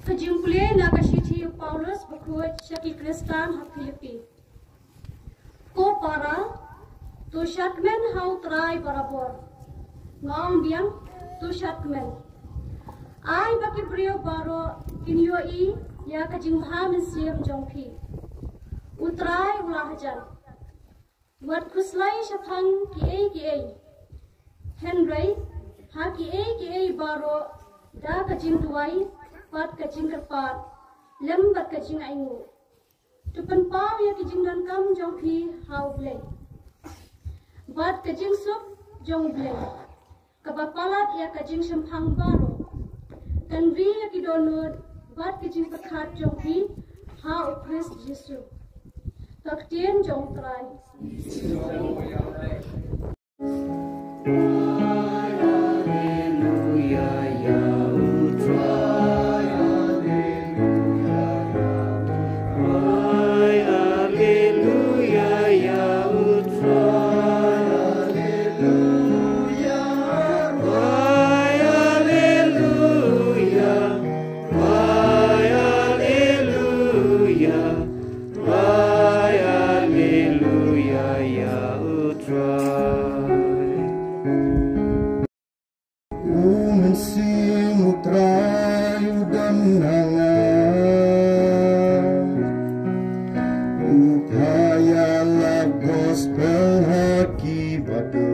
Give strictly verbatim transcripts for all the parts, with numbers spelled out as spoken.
Ka jingpule na ka shithi u Paulus bakhuid sha ki Khristan ha Philippi. Ko para, to shad kmen ha u Trai barabor. Nga ong biang, to shad kmen. Ai ba ki briew baroh kin ïohi ïa ka jingbha mynsiem jong phi. U Trai u la hajan. Wat khuslai shaphang kiei kiei. Hynrei ha kiei kiei baroh, da ka jingduwai bad ka jingkyrpad lem bad ka jingainguh, to pynpaw ïa ki jingdonkam jong phi ha U Blei. Bad ka jingsuk jong U Blei, kaba palat ïa ka jingshemphang baroh, kan ri ïa ki dohnud bad ki jingpyrkhat jong phi ha U Khrist Jisu. Ka ktien jong U Trai. Cry, hallelujah, ïa U Trai. U Mynsiem U Trai u don ha nga. U phah ïa la gospel ha ki bato.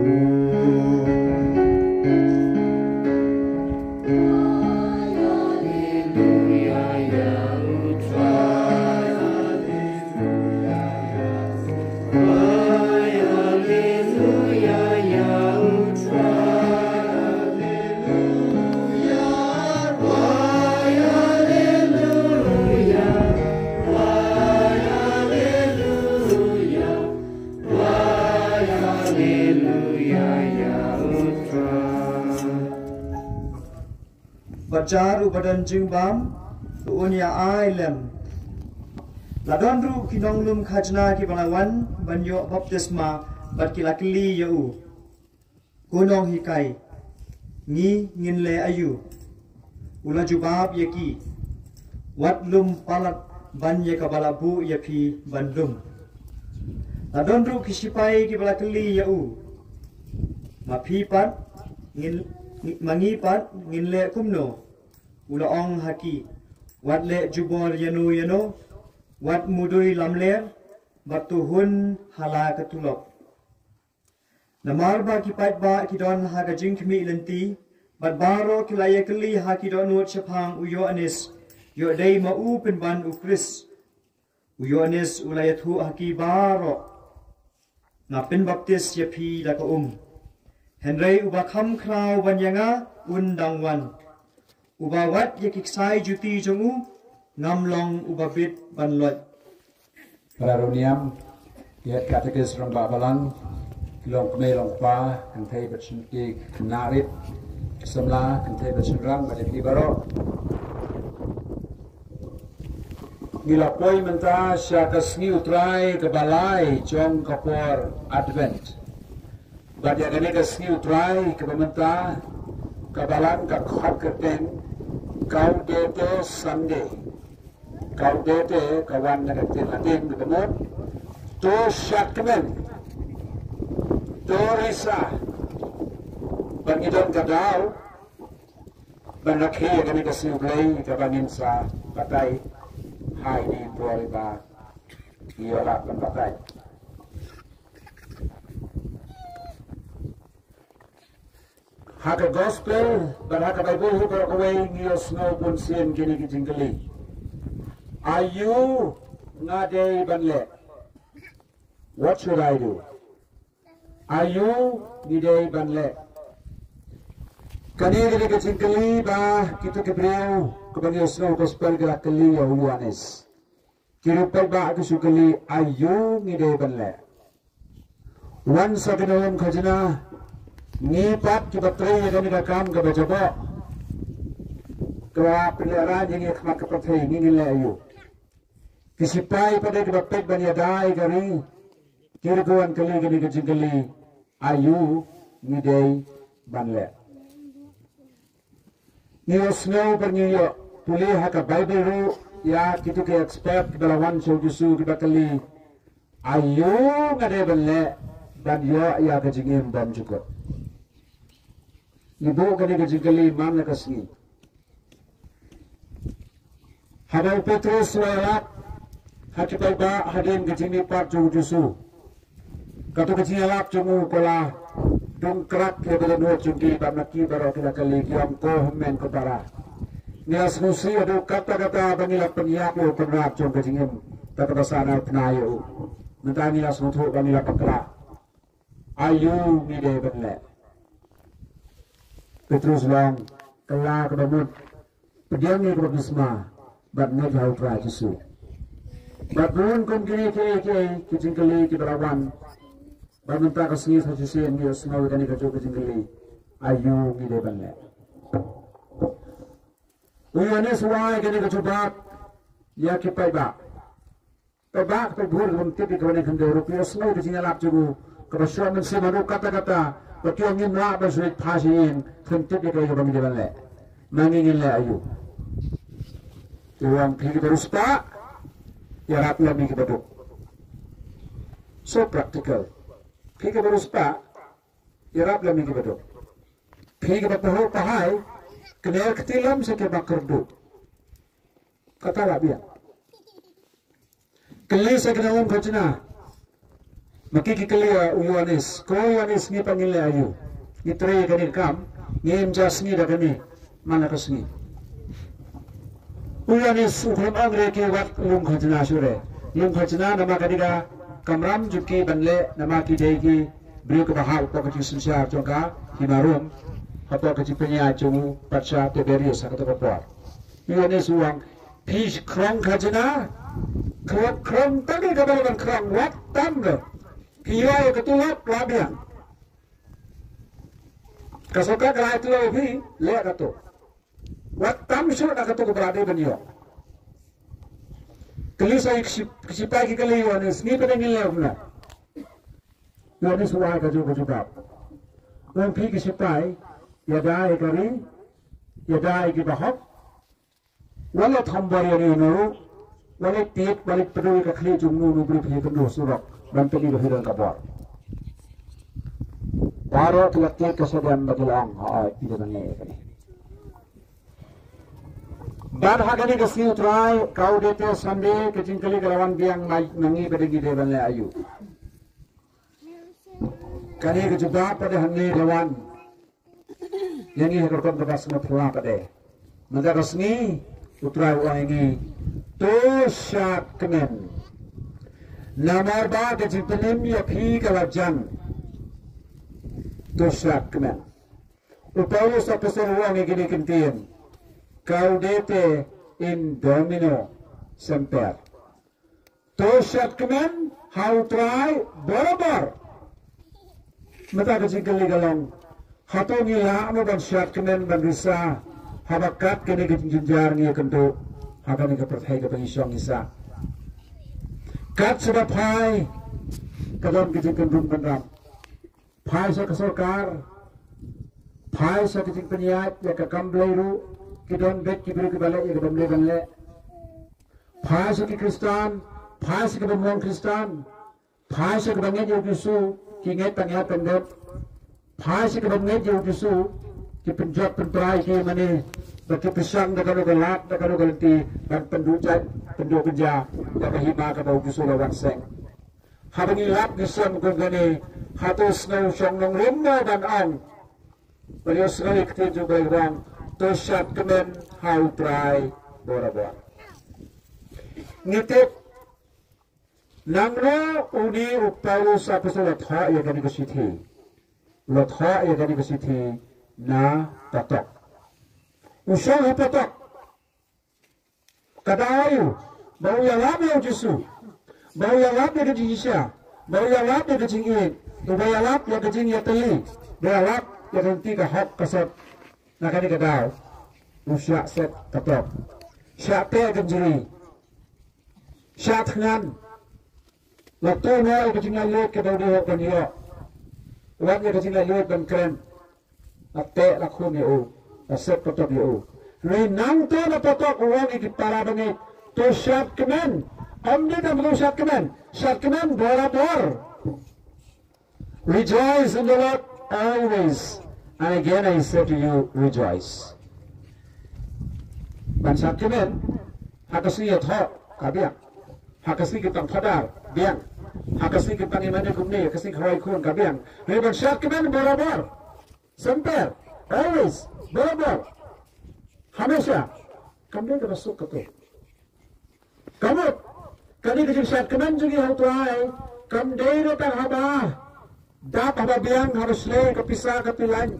Ba jar uba don jingbam, to un ïa ai lem. La don ruh ki nonglum khajna kiba la wan ban ïoh baptisma, bad ki la kylli ïa u, Ko Nonghikai, ngi ngin leh aïu? U la jubab ïa ki, Wat lum palat ban ïa kaba la buh ïa phi ban lum. La don ruh ki sipai kiba la kylli ïa u, Ma phi pat ngin, ma ngi pat ngin leh kumno? U la ong ha ki, Wat leh jubor ïano ïano, wat mudui lamler, bad to hun ha la ka tulop. Namar ba ki paidbah ki don ha ka jingkhmih lynti, bad baroh ki la ïakylli ha ki dohnud shaphang u Ïoannis, ïoh dei ma u pynban u Khrist. U Ïoannis u la ïathuh ha ki baroh. Nga pynbaptis ïa phi da ka um. Hynrei uba kham khraw ban ïa nga un dang wan, uba wat ïa ki ksai juti jong u ngam long uba bit ban loit. Para runiam, ïa katekis rong ba balang, long kmei long pa, kynthei bad shin ki khynnah rit, samla, kynthei bad shynrang, bad ïa phi baroh. Ngi la poi mynta sha ka sngi U Trai kaba lai jong ka por Advent. Bad ïa kane ka sngi U Trai kaba mynta, kaba la khot kyrteng Gaudete Sunday. Gaudete ka wan na ka ktien Latin kaba mut, to shadkmen, to risa. Bad ngi don ka daw ban rakhe ïa kane ka sngi U Blei kaba ngin sa batai ha kine ki por ba ngi ïoh lad ban batai. Ha ka gospel bad ha ka Baibl baroh kawei ngi ïohsngew bunsien kine ki jingkylli. Aïu nga dei ban leh? What should I do? Aïu ngi dei ban leh? Kane ka dei ka jingkylli ba kito ki briew kiba ngi ïohsngew gospel ki la kylli ïa u Ïoannis. Ki riewpaidbah ki shu kylli, aïu ngi dei ban leh? Wan sa ki nongrim khajna, ngi pat kiba trei ïa kane ka kam kaba jaboh, kaba pynlehraiñ ïa ngi ha khmat ka pyrthei, ngi ngin leh aïu? Ki sipai pat de kiba peit ban ïada ïa ka ri, ki ruh ki wan kylli kane ka jingkylli, aïu ngi dei ban leh? Ngi ïohsngew bad ngi ïoh pule ha ka Baibl ruh ïa kito ki expert kiba la wan sha u Jisu kiba kylli, aïu nga dei ban leh ban ïoh ïa ka jingim bymjukut? Ngi buh kane ka jingkylli man la ka sngi. Haba u Petros u ïalap ha ki paidbah hadien ka jingmihpat jong u Jisu, kato ka jingïalap jong u ka la dungkrak ïa ka dohnud jong ki bad ma ki baroh ki la kylli, ki ong, ko hynmen ko para, ngi la sngewsih haduh katta katta ba ngi la pynïap ïa u Kynrad jong ka jingim, da kaba sa nang pynïap ïa u. Mynta ngi la sngewthuh ba ngi la bakla. Aïu ngi dei ban leh? Petrus u ong, kylla kaba mut, pdiang ïa ka baptisma bad ngeit ha u Trai Jisu. Bad bun kum kine kiei kiei ki jingkylli kiba la wan, bad mynta ka sngi sa shisien ngi ïohsngew ïa kane kajuh ka jingkylli, aïu ngi dei ban leh? U Ïoannis u ai kane ka jubab ïa ki paidbah. Paidbah, paidbah bun ki bym tip ïa kaba ngi khyndew ruh, ki ïohsngew ka jingïalap jong u kaba shoh mynsiem haduh katta katta, ba ki ong ngim lah ban shu leit phai sha ïing, phim tip ïa kaei kaba ngi dei ban leh. Ma ngi ngin leh aïu? Te u ong, phi kiba riewspah, ïarap lem ïa kiba duk. So practical. Phi kiba riewspah, ïarap lem ïa kiba duk. Phi kiba pahuh pahai, kner kti lem sha kiba kyrduh. Kata la biang. Kylli sa ki nongrim khajna. Ma ki ki kylli ïa u Ïoannis, ko Ïoannis, ngi pat ngin leh aïu? Ngi trei ïa kane ka kam, ngim ja sngi da kane man la ka sngi. U Ïoannis u khlem ong re ki wat lum khajna shuh re. Lum khajna namar ka dei ka kamram jong ki ban leh, namar ki dei ki briew kiba hap hapoh ka jingsynshar jong ka hima Rom, hapoh ka jingpynïaid jong u patsha Tiberius ha kato ka por. U Ïoannis u ong, phi khrong khajna, khrong, khrong tang ïa kaba lah ban khrong, wat tam re. Phi ïoh ïa ka tulop, la biang. Ka sorkar ka la ai tulop ïa phi, leh kato. Wat tam shuh na kato kaba la dei ban ïoh. Kylli sa ki shi-, ki shipai ki kylli u Ïoannis, ngi pat ngin leh kumno? U Ïoannis u ai kajuh ka jubab. U ong, phi ki shipai, ïada ïa ka ri, ïada ïa kiba hok, wat leit thombor ïa uno uno ruh, wat leit tied, wat leit pynduh ïa ka khlieh jong uno uno briew phi ïakynduh surok ban pyni ba phi don ka bor. Baroh ki la tied ka shadem bad ki la ong, hooid, phi dei ban leh ïa kane. Bad ha kane ka sngi U Trai, Gaudete Sunday, ka jingkylli ka la wan biang, ma, ma ngi pat de ngi dei ban leh aïu? Kane ka jubab pat de hangne la wan ïa ngi ha ka rukom kaba sngewphylla pat de. Mynta ka sngi U Trai u ong ïa ngi, to shad kmen. Namar ba ka jingpynim ïa phi ka la jan. To shad kmen. U Paulus apostol u ong ïa kine ki ktien. Gaudete in Domino semper. To shad kmen ha u Trai barabor. Mynta ka jingkylli ka long, hato ngi lah mo ban shad kmen ban risa haba kat kane ka jingjynjar ngi ïakynduh ha kane ka pyrthei kaba ngi shong ngi sah? Kat shaba phai ka don ka jingkynrum kynram. Phai sha ka sorkar, phai sha ka jingpynïaid ïa ka kam Blei ruh, ki don beit ki briew kiba leh ïa ka bym dei ban leh. Phai sha ki Khristan, phai sha ki bym long Khristan, phai sha kiba ngeit ïa u Jisu, ki ngeit tang ïa tang dep. Phai sha ki bym ngeit ïa u Jisu, ki pynjot pynpra ïa ki mane, ba ki pyrshang da kano ka lad, da kano ka lynti, ban pynduh jait, pynduh kynja ïa ka hima kaba u Jisu u la wan seng. Haba ngi lap ngi shem kum kane, hato sngew shong nongrim mo ban ong? Ba ïohsngew ïa ka ktien jong u Blei ba ong, to shad kmen ha u Trai barabor. Ngi tip, nangno une u Paulus apostol u la thoh ïa kane ka shithi? U la thoh ïa kane ka shithi na patok. U shong ha patok. Ka daw aïu? Ba u ïalap ïa u Jisu, ba u ïalap ïa ka jingshisha, ba u ïalap ïa ka jingïeit, ba u ïalap ïa ka jingïatylli, ba u ïalap ïa ka lynti ka hok ka sot. Na kane ka daw u shah set ka tok, shah teh ka jri, shah thngan. La tu noh ïa ka jinglaitluid kaba u dei hok ban ïoh, wat ïa ka jinglaitluid ban kren. La teh la khum ïa u, la set patok ïa u. Hynrei nangta na patok u ong ïa ki para bangeit, to shad kmen. Ym dei tang ba to shad kmen, shad kmen barabor. Rejoice in the Lord always. And again I say to you, rejoice. Ban shad kmen ha ka sngi ïathoh, ka biang. Ha ka sngi ki tang phadar, biang. Ha ka sngi ki tang ïa mane kumne, ha ka sngi ka roi khun, ka biang. Hynrei ban shad kmen barabor. Semper, always, barabor, hamesha. Kam dei kaba suk kato. Ka mut kane ka jingshad kmen jong ngi ha u Trai kam dei ruh tang haba dap, haba biang, haba shlei ka pisa ka pilan.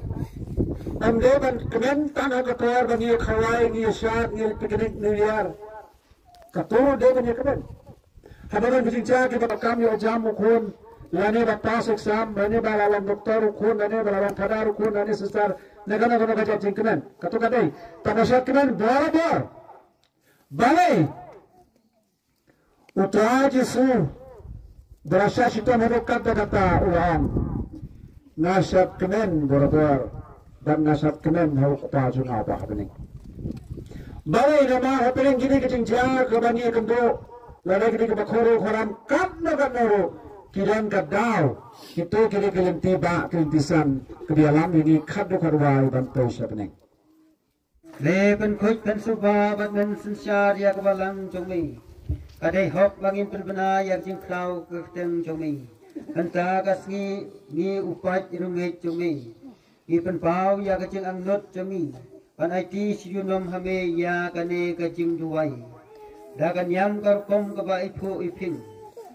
Kam dei ban kmen tang ha ka por ba ngi ïa khawai, ngi ïa shad, ngi ïa picnic New Year. Kato ruh dei ban ïa kmen. Haba don ka jingjia kiba kam ïoh jam u khun, lane ba pass exam, lane ba la long doctor u khun, lane ba la long phadar u khun, lane sister, ne kano kano ka jait jingkmen. Kato ka dei. Tang ba shad kmen barabor. Balei? U Trai Jisu ba la shah shitom haduh katta katta u la ong, nga shad kmen barabor, bad nga shad kmen ha u Kpa jong nga uba ha bneng. Balei? Namar hapdeng kine ki jingjia kiba ngi ïakynduh, lane kine kiba khoro khoram katno katno ruh, ki don ka daw, kito kine ki lynti bah, ki lynti san kiba ïalam ïa ngi khatduh khatwai ban poi sha bneng. Me pynkhuid pynsuba bad men synshar ïa ka balang jong me. Ka dei hok ba ngin pynbna ïa ka jingkhraw ka kyrteng jong me. Hynta ka sngi me u paid rungeit jong me. Me pynpaw ïa ka jingangnud jong me ban aiti shi junom ha me ïa kane ka jingduwai. Da ka niam ka rukom kaba iphuh iphieng.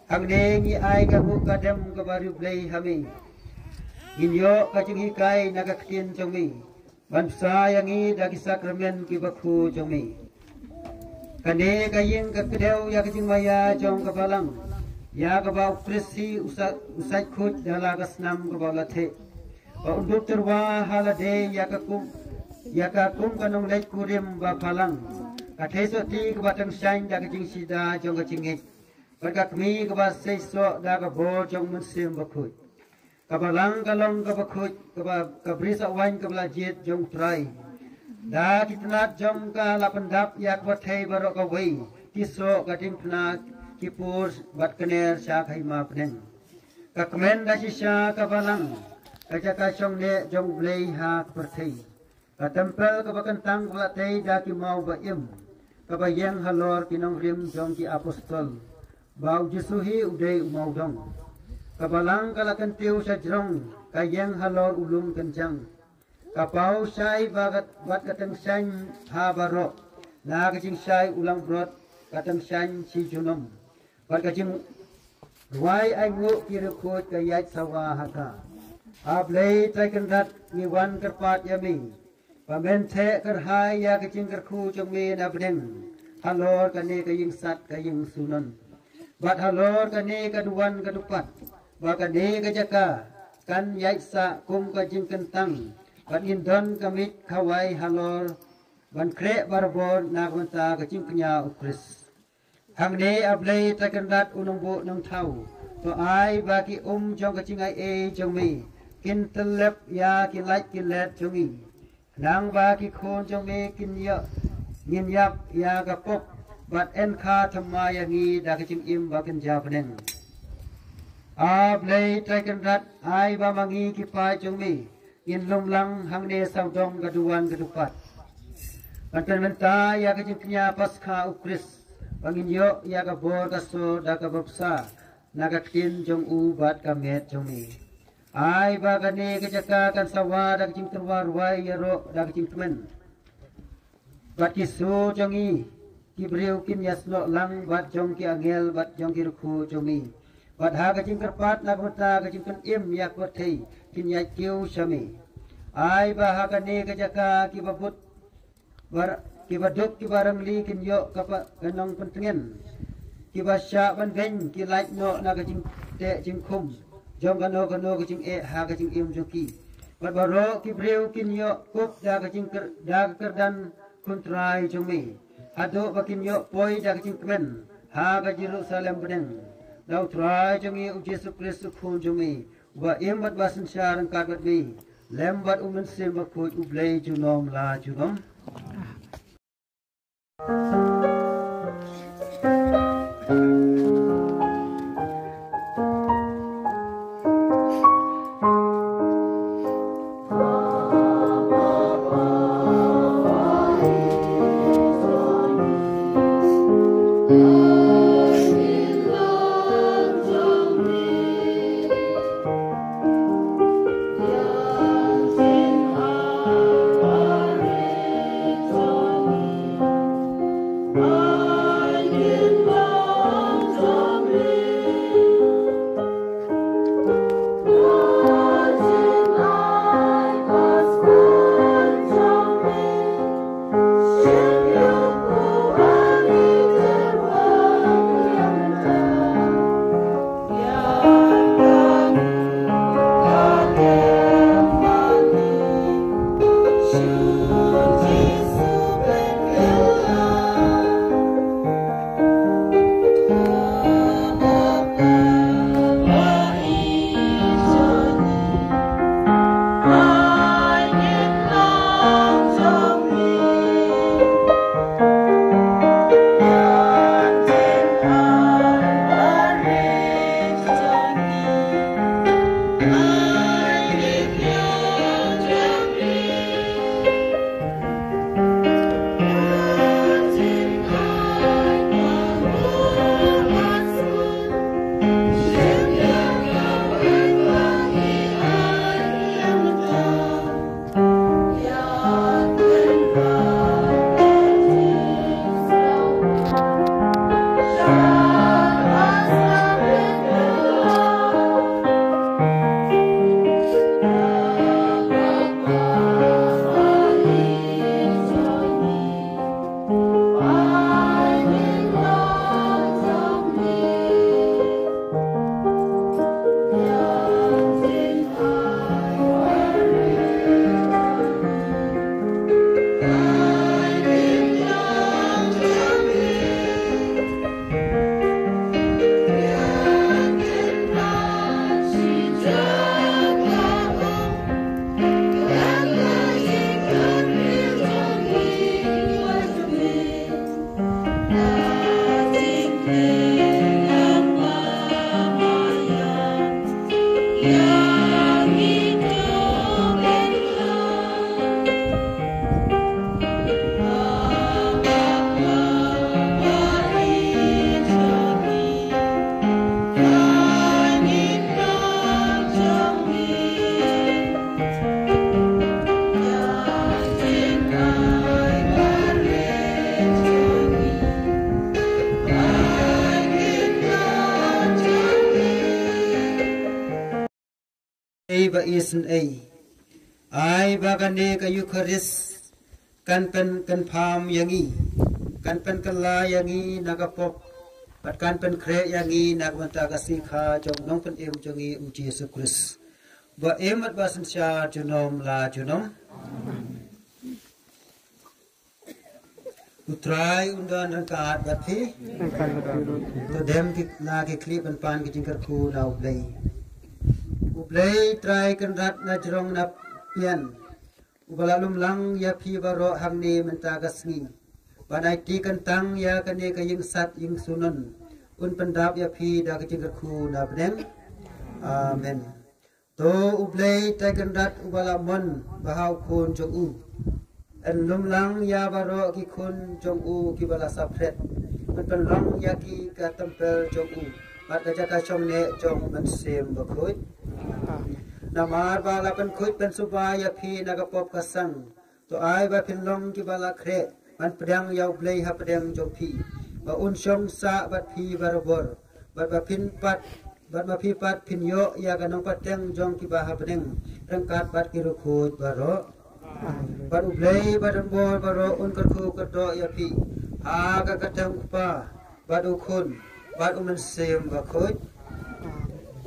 Hangne ngi ai ka buh ka dem kaba riewblei ha me. Ngin ïoh ka jinghikai na ka ktien jong me. Ban bsa ïa ngi da ki sakramen kiba khuid jong me. Kane ka ïing ka kdew ïa ka jingmaïa jong ka balang, ïa kaba u Khristi u sa-, u sait khuid da la ka snam kaba la theh. Ba un dup tyrwa ha lade ïa ka kum, ïa ka kum ka nongleit kurim ba phalang. Ka theisotti kaba tyngshaiñ da ka jingshida jong ka jingngeit. Bad ka kmie kaba seisoh da ka bor jong u Mynsiem Bakhuid. Ka balang ka long kaba khuid, kaba, ka bri sawaiñ kaba la jied jong u Trai. Da ki tnat jong ka la pyndap ïa ka pyrthei baroh kawei, ki soh, ka diengphna, ki pur bad kner sha ka hima bneng. Ka kmen da shisha ka balang, ka jaka shong neh jong u Blei ha ka pyrthei. Ka templ kaba kyntang kaba la tei da ki maw ba im, kaba ïeng halor ki nongrim jong ki apostol ba u Jisu hi u dei u mawdong. Ka balang ka la kyntiew sha jrong, ka ïeng halor u lum kynjang. Ka paw shai ba ka, bad ka tyngshaiñ ha baroh, na ka jingshai u langbrot, ka tyngshaiñ shi junom. Bad ka jing, Rwai ainguh ki riewkhuid ka ïaid sawa ha ka. A Blei Trai Kynrad, ngi wan kyrpad ïa me ba men theh kyrhai ïa ka jingkyrkhu jong me na bneng halor kane ka ïingsat ka ïingsynshar, bad halor kane ka duwan ka dupat, ba kane ka jaka kan ïaid sah kum ka jingkyntang, bad ngin don ka miej khawai halor ban khreh barabor na ka bynta ka jingkñia U Khrist. Hangne, A Blei Trai Kynrad, U Nongbuh Nongthaw, to ai ba ki um jong ka jingai ei jong me kin tyllep ïa ki lait ki let jong ngi, nangba ki khun jong me kin ïoh, ngin ïap ïa ka pop, bad yn kha thymmai ïa ngi da ka jingim ba kynja bneng. A Blei Trai Kynrad, ai ba ma ngi ki paid jong me ngin lum lang hangne sawdong ka duwan ka dupat, ban pynmynta ïa ka jingkñia Paskha U Khrist, ba ngin ïoh ïa ka bor ka sor da ka baptisa na ka ktien jong u bad ka met jong me. Ai ba kane ka jaka kan sawa da ka jingtyrwa rwai ïaroh da ka jingkmen, bad ki sur jong ngi ki briew kin ïasnoh lang bad jong ki angel bad jong ki riewkhuid jong me, bad ha ka jingkyrpad na ka bynta ka jingpynim ïa ka pyrthei kin ïaid kiew sha me. Ai ba ha kane ka jaka ki ba bud, ba, ki ba duk, ki ba rangli kin ïoh ka pa, ka nongpyntngen, ki ba shah ban beiñ ki lait noh na ka jingteh jingkhum jong kano kano ka jingeh ha ka jingim jong ki, bad baroh ki briew kin ïoh kup da ka jingkyr, da ka kyrdan khun trai jong me, haduh ba kin ïoh poi da ka jingkmen ha ka Jerusalem bneng, da U Trai jong ngi U Jisu Khrist, U Khun jong me, uba im bad ba synshar ryngkat bad me, lem bad U Mynsiem Bakhuid, U Blei junom la junom. Ba isynei. Ai ba kane ka Eukharist kan pynkynpham ïa ngi, kan pynkylla ïa ngi na ka pop, bad kan pynkhreh ïa ngi na ka bynta ka sngi kha jong u Nongpynim jong ngi u Jisu Khrist. Ba im bad ba synshar junom la junom. U Trai un don ryngkat bad phi. To dem ki, na ki khlieh ban pan ki jingkyrkhu na U Blei. U Blei Trai Kynrad na jrong na pyian, uba la lum lang ïa phi baroh hangne mynta ka sngi, ban aiti kyntang ïa kane ka ïingsat ïingsynshar, un pyndap ïa phi da ka jingkyrkhu na bneng. Amen. To U Blei Trai Kynrad uba la mon bha ha u Khun jong u, un lum lang ïa baroh ki khun jong u kiba la saphriang, un pynlong ïa ki ka templ jong u bad ka jaka shong neh jong U Mynsiem Bakhuid. Namar ba la pynkhuid pynsuba ïa phi na ka pop ka sang, to ai ba phin long kiba la khreh ban pdiang ïa U Blei hapdeng jong phi, ba un shong sah bad phi barabor, bad ba phin pat, bad ba phi pat phin ïoh ïa ka nongpateng jong kiba ha bneng ryngkat bad ki riewkhuid baroh. Bad U Blei ba donbor baroh un kyrkhu kyrdoh ïa phi ha ka kyrteng U Kpa, bad U Khun, bad U Mynsiem Bakhuid.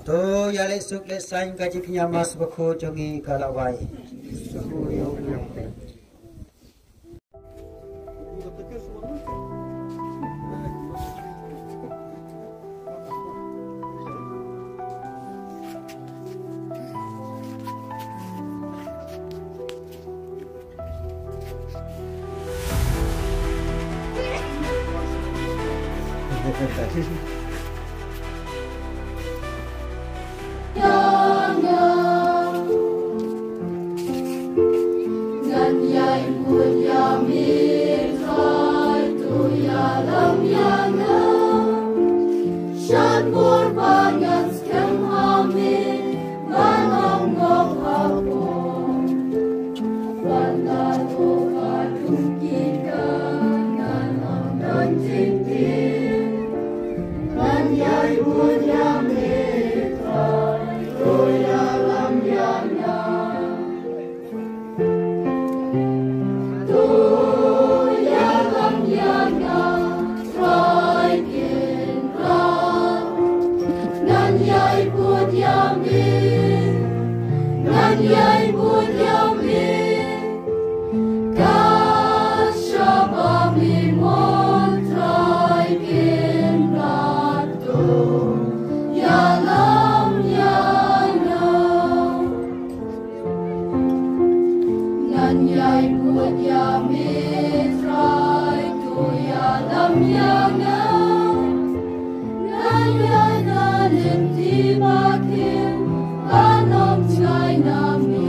To ïaleh suk leh saiñ, ka jingkñia Mass Bakhuid jong ngi ka la wai. Ngan ïai bud ïa me Trai, to ïalam ïa nga. Ngan ïai na lynti ba khim, ban ym jngai na me.